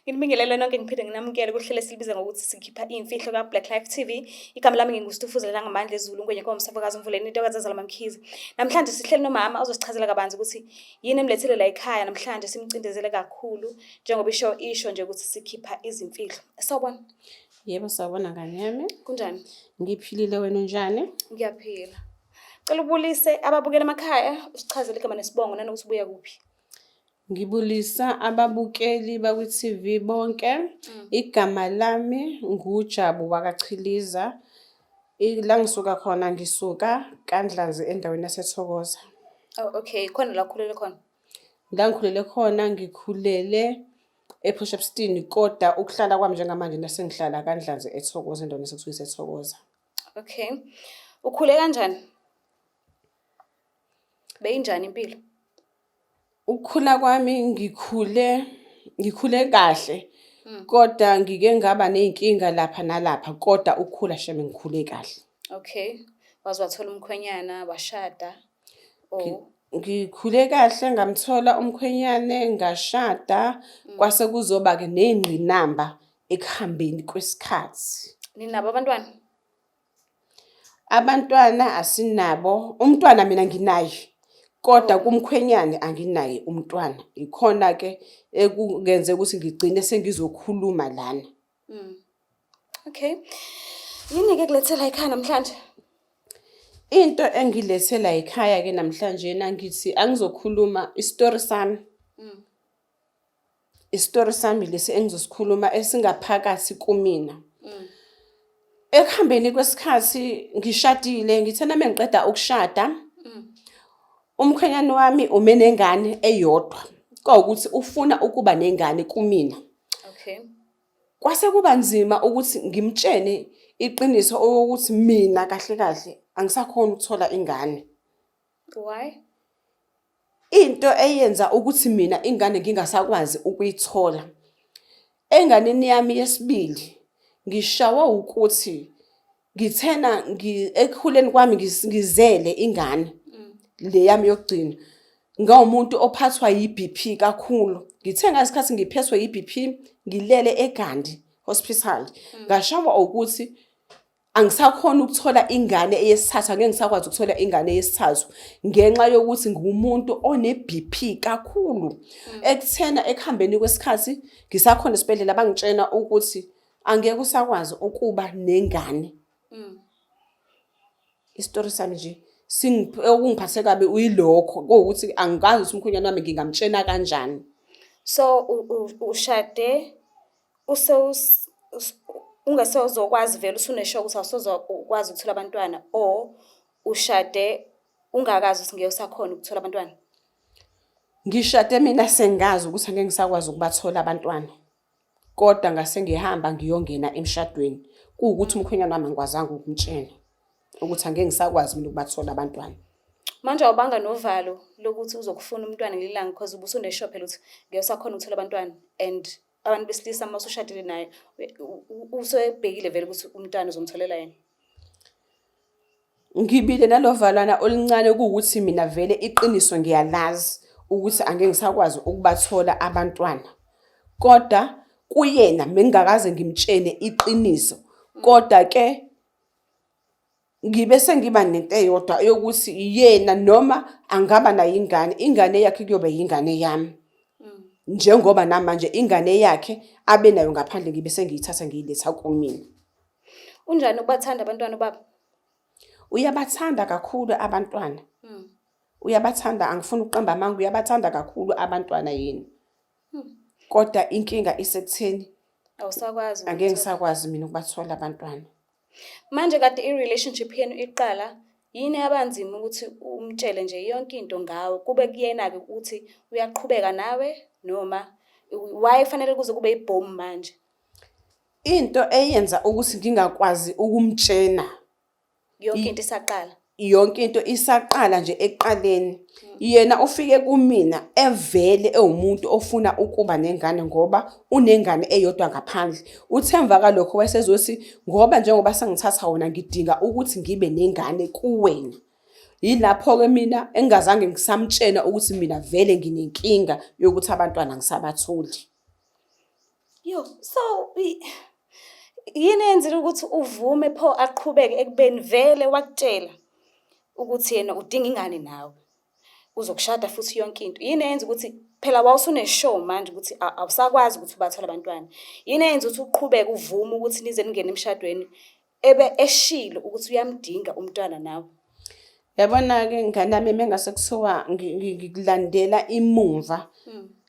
Nginibingelele nonke ngiphinde nginamukele kuhlelo esilibiza ngokuthi sikhipha iy'mfihlo ka-Black Life TV. Igama lami nginguStufuzela Ngamandla Ezulu, Ngwenya Nkomo Mvuleni Intokazi Azala Mamkhize. Namhlanje sihleli nomama ozosichazela kabanzi ukuthi yini emlethele la ekhaya namhlanje simcindezele kakhulu njengoba isho isho nje ukuthi sikhipha izimfihlo. Sawubona. Yebo, sawubona ngane yami. Kunjani? Ngiphilile, wena unjani? Ngiyaphila. Cela ubulise ababukela emakhaya, usichazele igama nesibongo nanokuthi ubuya kuphi. Ngibulisa ababukeli bakwi-TV bonke. Igama lami nguJabu wakaChiliza. La ngisuka khona ngisuka kaNdlanzi endaweni yaseThokoza. Oh, okay. Khona la ukhulele khona. La ngikhulele khona ngikhulele ePort Shepstone kodwa ukuhlala kwami njengamanje nasengihlala kaNdlanzi eThokoza endaweni esekuthiwa iseThokoza. Okay. Ukhule kanjani? Beyinjani impilo? Ukukhula kwami ngikhule kahle kodwa ngike ngaba ney'nkinga lapha nalapha kodwa ukukhula shame ngikhule kahle. Okay. Waze wathola umkhwenyana, washada. Oh. Ngikhule kahle ngamthola umkhwenyane ngashada kwase kuzoba-ke ney'ngqinamba ekuhambeni kwesikhathi. Ninabo abantwana? Abantwana asinabo, umntwana mina nginaye kodwa kumkhwenyane anginaye umntwana. Ikhona-ke ekungenze ukuthi ngigcine sengizokhuluma lana. Okay. Yini-ke kulethela ekhaya namhlanje? Into engilethe la ekhaya-ke namhlanje nangithi angizokhuluma isitori sami. Isitori sami lesi engizosikhuluma esingaphakathi kumina. Ekuhambeni kwesikhathi ngishadile, ngithe nami ngiqeda ukushada, umkhwenyane wami ume nengane eyodwa. Kwawukuthi ufuna ukuba nengane kumina. Okay. Kwase kuba nzima ukuthi ngimtshene iqiniso okokuthi mina kahle kahle angisakhoni ukuthola ingane. Why? Into eyenza ukuthi mina ingane ngingasakwazi ukuyithola enganeni yami yesibili ngishawa ukuthi ngithena ekukhuleni kwami ngizele ingane le yami yokugcina ngawumuntu ophathwa yi-BP kakhulu. Ngithe ngasikhathi ngiphethwe yi-BP ngilele eGandhi Hospital ngashawa ukuthi angisakhona ukuthola ingane eyesithathu, angeke ngisakwazi ukuthola ingane eyesithathu ngenxa yokuthi ngiwumuntu one-BP kakhulu. Ekuthena ekuhambeni kwesikhathi ngisakhona esibhedlela bangitshena ukuthi angeke usakwazi ukuba nengane. Isitori sami nje okungiphathe kabi uyilokho kuwukuthi angikazi ukuthi umkhwenyana wami ngingamtshena kanjani. So ushade ungasezokwazi vele usunesho ukuthi awusozokwazi ukuthola abantwana or ushade ungakazi ukuthi ngeke usakhona ukuthola abantwana? Ngishade mina sengazi ukuthi angeke ngisakwazi ukubathola abantwana. Kodwa ngase ngihamba ngiyongena emshadweni. Kuwukuthi umkhwenyana wami angikwazanga ukumtshela ukuthi angeke ngisakwazi mina ukubathola abantwana. Manje awubanga novalo lokuthi uzokufuna umntwana ngelilanga because ubusunesho phela ukuthi ngeke usakhona ukuthola abantwana and abantu besilisa uma usushadile naye usebhekile vele ukuthi umntwana uzomtholela yena. Ngibile nalovalwana oluncane kuwukuthi mina vele iqiniso ngiyalazi ukuthi angeke ngisakwazi ukubathola abantwana. Kodwa kuyena bengingakaze ngimtshene iqiniso. Kodwa ke ngibe sengiba nento eyodwa yokuthi yena noma angaba nayo ingane, ingane yakhe kuyoba yingane yami. Njengoba namanje ingane yakhe abe nayo ngaphandle ngibe sengiyithatha ngiyiletha kumina. Unjani ukubathanda abantwana ubaba? Uyabathanda kakhulu abantwana. Uyabathanda, angifuni ukuqamba amanga, uyabathanda kakhulu abantwana yena. Kodwa inkinga isekutheni awusakwazi angeke ngisakwazi mina ukubathola abantwana. Manje kade i-relationship yenu iqala, yini eyabanzima ukuthi umtshele nje yonke into ngawe kube kuyena-ke ukuthi uyaqhubeka nawe noma why kufanele kuze kube ibhomu manje? Into eyenza ukuthi ngingakwazi ukumtshena yonke into isaqala, yonke into isaqala nje ekuqaleni, yena ufike kumina evele ewumuntu ofuna ukuba nengane ngoba unengane eyodwa ngaphandle. Uthe emva kalokho wayesezothi ngoba njengoba sengithatha wona ngidinga ukuthi ngibe nengane kuwena. Yilapho-ke mina engingazange ngisamtshena ukuthi mina vele nginenkinga yokuthi abantwana ngisabatholi. Yo, so yini eyenzile ukuthi uvume pho aqhubeke ekubeni vele wakutshela ukuthi yena udinga ingane nawe, uzokushada futhi yonke into. Yini eyenza ukuthi phela wawusune-sure manje ukuthi awusakwazi ukuthi ubathole abantwana. Yini eyenza ukuthi uqhubeke uvume ukuthi nize ningene emshadweni ebe eshilo ukuthi uyamdinga umntwana nawe? Yabona-ke ngane yami mengase kuthiwa ngikulandela imumva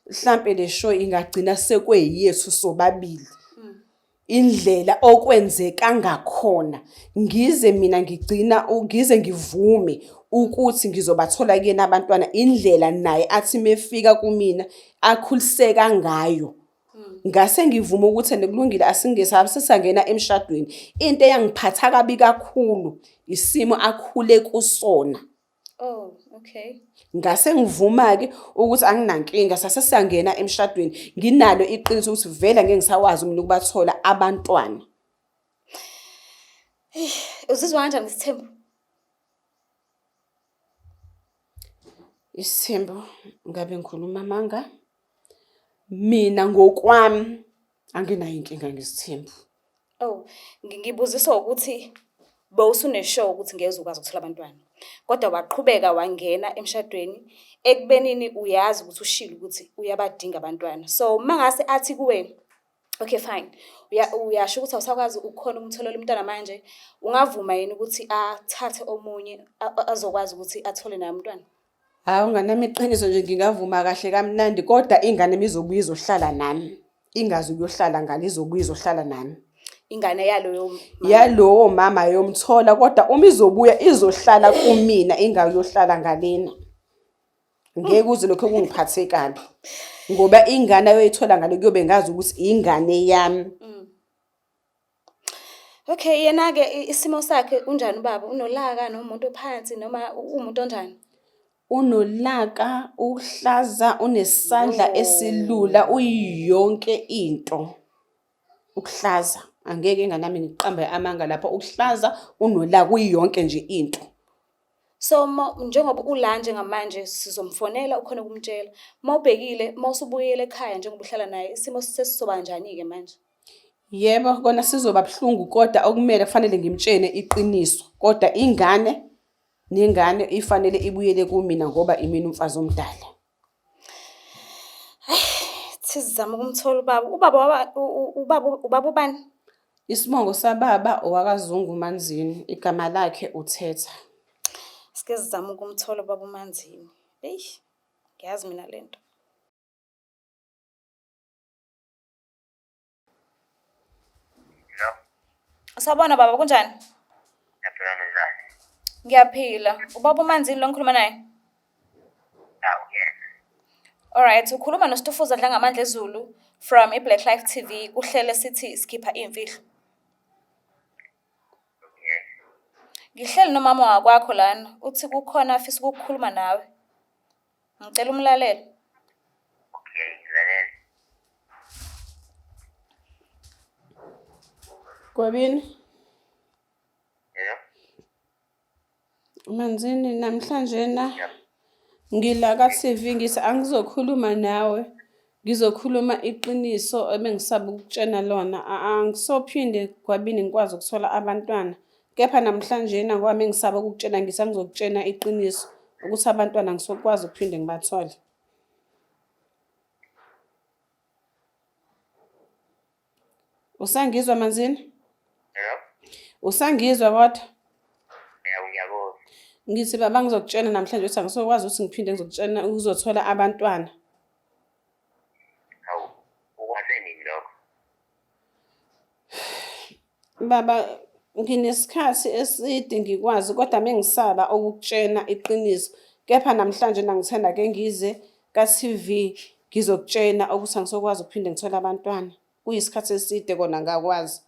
mhlampe le show ingagcina sekweyethu sobabili. Indlela okwenzeka ngakhona ngize mina ngigcina ngize ngivume ukuthi ngizobathola kuyena abantwana indlela naye athi mefika kumina akhuliseka ngayo. Ngase ngivuma ukuthi ene kulungile asingesabi sesangena emshadweni. Into eyangiphatha kabi kakhulu isimo akhule kusona. Oh, okay. Ngase ngivuma-ke ukuthi anginankinga sase siyangena emshadweni nginalo iqiniso ukuthi vele ngeke ngisakwazi mina ukubathola abantwana. Uzizwa kanjani ngesithembu? Isithembu ngabe ngikhuluma amanga? Mina ngokwami anginayo inkinga ngesithembu. Oh, ngibuziswa ukuthi bowusune-sure ukuthi ngeke uze ukwazi ukuthola abantwana, kodwa waqhubeka wangena emshadweni ekubenini uyazi ukuthi ushilo ukuthi uyabadinga abantwana. So uma ngase athi kuwe, okay fine, uyasho ukuthi awusakwazi ukukhona ukumtholela umntwana manje, ungavuma yini ukuthi athathe omunye azokwazi ukuthi athole naye umntwana? Hawu nganami iqiniso nje ngingavuma kahle kamnandi kodwa ingane mizobuya izohlala nami. Ingazi ukuyohlala ngale izobuya izohlala nami. Ingane yaloyo mama. Yalowo mama yomthola kodwa uma izobuya izohlala kumina ingayohlala ngalena. Ngeke kuze lokho kungiphathe kabi. Ngoba ingane ayoyithola ngale kuyobe ngazi ukuthi ingane yami. Okay, yena-ke isimo sakhe unjani ubaba? Unolaka noma umuntu ophansi noma uwumuntu onjani? Unolaka, uhlaza, unesandla Yo. esilula, uyiyonke into. Ukuhlaza, angeke ingane yami ngiqambe amanga lapho, ukuhlaza, unolaka, uyiyonke nje into. So njengoba ula njengamanje sizomfonela ukhona ukumtshela. Uma ubhekile, uma usubuyele ekhaya njengoba uhlala naye, isimo sesizoba njani-ke manje? Yebo, kona sizoba buhlungu kodwa okumele kufanele ngimtshene iqiniso. Kodwa ingane nengane ifanele ibuyele kumina ngoba imina umfazi omdala. Thi sizama ukumthola ubaba. Ubaba waba ubaba ubaba ubani? Isibongo sababa owakaZungu Manzini, igama lakhe uThetha. Sike sizame ukumthola ubaba uManzini. Eyi, ngiyazi mina lento. Hello. Sawubona baba, kunjani? Ngiyaphila njani? Ngiyaphila. Ubaba uManzini lo ngikhuluma naye? Hawu yena. Alright, ukhuluma noStufuza Dlangamandla Ezulu from iBlack Life TV kuhlele sithi sikhipha imfihlo. Okay. Ngihleli nomama wakwakho lana, uthi kukhona afisa ukukhuluma nawe. Ngicela umlalele. Okay, ngilalele. Gwabini, Yebo. Manzini namhlanje na Yebo. ngila ka-TV ngithi angizokhuluma nawe. Ngizokhuluma iqiniso ebengisaba ukukutshena lona. Angisophinde Gwabini ngikwazi ukuthola abantwana. Kepha namhlanjena ngoba mengisaba ukukutshena ngithi angizokutshena iqiniso ukuthi abantwana angisokwazi ukuphinde ngibathole. Usangizwa Manzini? Hello? Usangizwa kodwa? Yebo, ngiyakuzwa. Ngithi baba ngizokutshena namhlanje ukuthi angisokwazi ukuthi ngiphinde ngizokutshena ukuzothola abantwana. Hawu, ukwaze nini lokho? Baba, nginesikhathi eside ngikwazi kodwa mengisaba ukukutshena iqiniso. Kepha namhlanje nangithanda ke ngize ka-TV ngizokutshena ukuthi angisokwazi ukuphinde ngithole abantwana. Kuyisikhathi eside kona ngakwazi.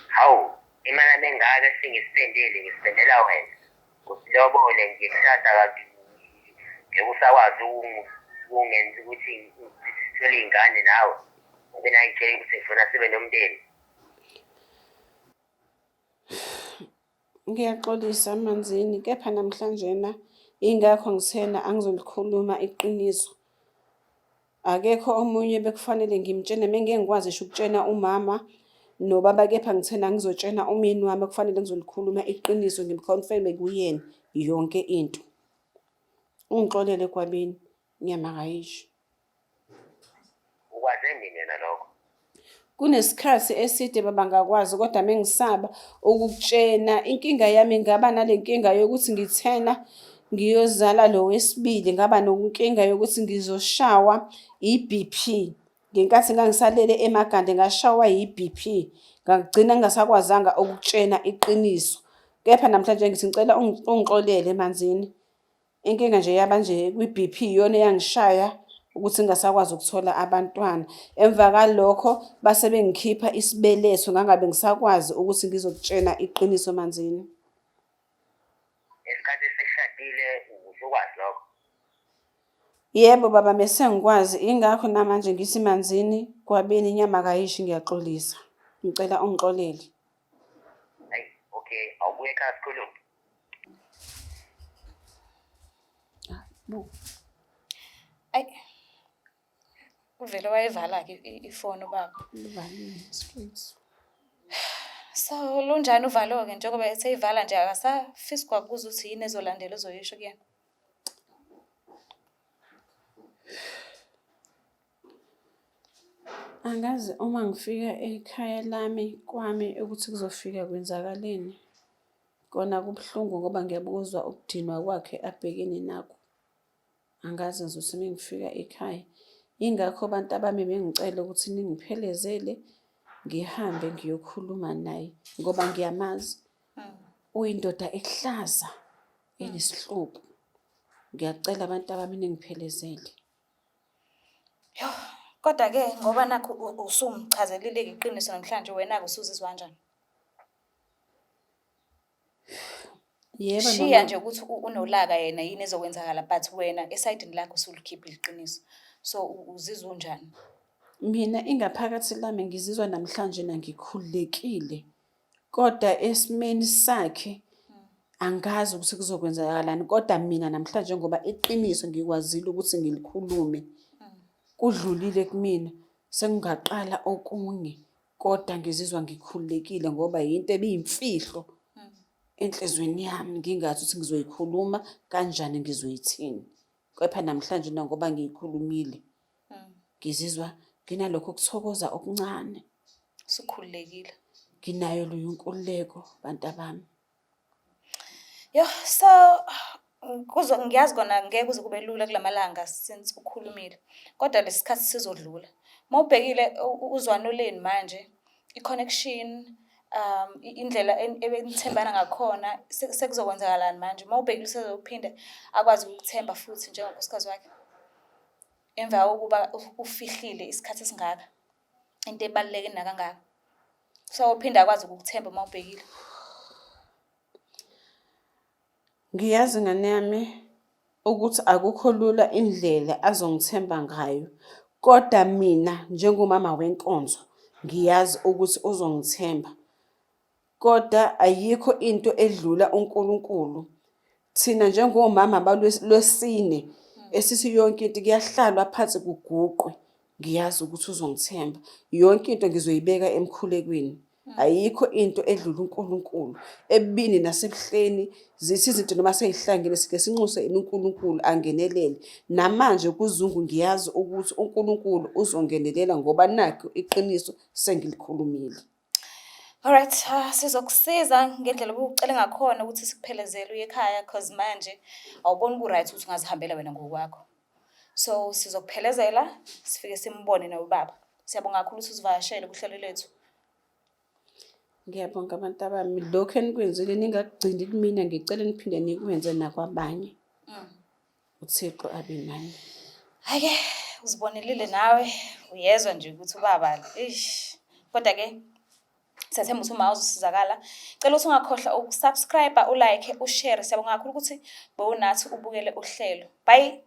Hawu, imali yami engaka esengisipendile ngisipendela wena. Usilobole nje kusasa kanti ngeke usakwazi ukungenza ukuthi sithole iy'ngane nawe. Ube nayitshela ukuthi ngifuna sibe nomndeni. Ngiyaxolisa Manzini, kepha namhlanje na ingakho ngithena angizolikhuluma iqiniso. Akekho omunye bekufanele ngimtshene mengeke ngikwazi ngisho ukutshena umama nobaba kepha ngithena ngizotshena umyeni wami kufanele ngizolikhuluma iqiniso ngimkhonfeme kuyena yonke into. Ungixolele Gwabini, inyama kayishi. Ukwaze nini yena lokho? Kunesikhathi eside baba ngakwazi kodwa mengisaba ukukutshena inkinga yami ngaba nale nkinga yokuthi ngithena ngiyozala lo wesibili ngaba nonkinga yokuthi ngizoshawa i-B_P. Ngenkathi ngangisalele eMagande ngashawa yi-B_P ngagcina ngingasakwazanga ukukutshena iqiniso. Kepha namhlanje ngithi ngicela ungixolele Manzini. Inkinga nje yaba nje kwi-B_P iyona eyangishaya ukuthi ngingasakwazi ukuthola abantwana. Emva kalokho base bengikhipha isibeletho ngangabe ngisakwazi ukuthi ngizokutshena iqiniso Manzini. Ngesikhathi seshadile usukwazi lokho? Yebo baba mesengikwazi ingakho namanje ngithi Manzini Gwabeni inyama kayishi ngiyaxolisa. Ngicela ungixolele. Hayi, okay, awubuye ekhaya sikhulume. Ayi. Uvele wayivala-ke ifoni ubaba. Ivalile straight. So lunjani uvalo-ke njengoba eseyivala nje akasafisi kwakubuza ukuthi yini ezolandela ozoyisho kuyena. Angazi uma ngifika ekhaya lami kwami ukuthi kuzofika kwenzakaleni. Kona kubuhlungu ngoba ngiyabuzwa ukudinwa kwakhe abhekene nakho. Angazi ngizothi uma ngifika ekhaya. Yingakho abantu abami bengicela ukuthi ningiphelezele ngihambe ngiyokhuluma naye ngoba ngiyamazi. Uyindoda ekuhlaza enesihluku. Ngiyacela abantu abami ningiphelezele. Yoh, kodwa-ke ngoba nakhu usumchazelile-ke iqiniso namhlanje wena-ke usuzizwa kanjani? Yebo Shiya noma nje ukuthi unolaka yena yini ezokwenzakala but wena esayidini lakho usulikhiphile iqiniso. So uzizwa unjani? Mina ingaphakathi lami ngizizwa namhlanje na ngikhululekile kodwa esimeni sakhe angazi ukuthi kuzokwenzakalani kodwa mina namhlanje ngoba iqiniso ngikwazile ukuthi ngilikhulume kudlulile kumina sengingaqala okunye Kodwa ngizizwa ngikhululekile ngoba yinto ebiyimfihlo enhliziyweni yami ngingazi ukuthi ngizoyikhuluma kanjani ngizoyithini. Kepha namhlanje nangoba ngiyikhulumile ngizizwa nginalokho kuthokoza okuncane. Usukhululekile. Nginayo leyo nkululeko bantabami. Yoh, so kuzo ngiyazi kona ngeke kuze kube lula kulamalanga since ukhulumile. Kodwa lesikhathi sizodlula. Mawubhekile uzwano leni manje, i-connection, indlela ebenithembana ngakhona sekuzokwenzakalani manje? Mawubhekile usezophinde akwazi ukukuthemba futhi njengonkosikazi wakhe emva kokuba ufihlile isikhathi esingaka, into ebaluleke nakangaka. So uphinde akwazi ukukuthemba uma ubhekile. Ngiyazi ngane yami ukuthi akukho lula indlela azongithemba ngayo, kodwa mina njengomama wenkonzo ngiyazi ukuthi uzongithemba. Kodwa ayikho into edlula uNkulunkulu. Thina njengomama balwesine esithi yonke into kuyahlalwa phansi kuguqwe, ngiyazi ukuthi uzongithemba. Yonke into ngizoyibeka emkhulekweni. Ayikho into edlula uNkulunkulu. Ebubini nasebuhleni zithi izinto noma seyihlangene sike sinxuse yena uNkulunkulu angenelele. Namanje kuZungu ngiyazi ukuthi uNkulunkulu uzongenelela ngoba nakhu iqiniso sengilikhulumile. Alright, sizokusiza ngendlela obucele ngakhona ukuthi sikuphelezele uye ekhaya cause manje awuboni ku-right ukuthi ungazihambela wena ngokwakho. So sizokuphelezela sifike simbone nawe ubaba. Siyabonga kakhulu ukuthi usivakashele kuhlelo lethu. Ngiyabonga abantu abami, lokhu enikwenzile ningakugcini kumina, ngicela niphinde nikwenze nakwabanye. UThixo abe nani. Hhayi-ke uzibonelile nawe uyezwa nje ukuthi ubaba eish kodwa-ke siyathemba ukuthi uma uzosizakala. Cela ukuthi ungakhohlwa ukusubscribe, ulike, ushare. Siyabonga kakhulu ukuthi bewunathi ubukele uhlelo. Bye.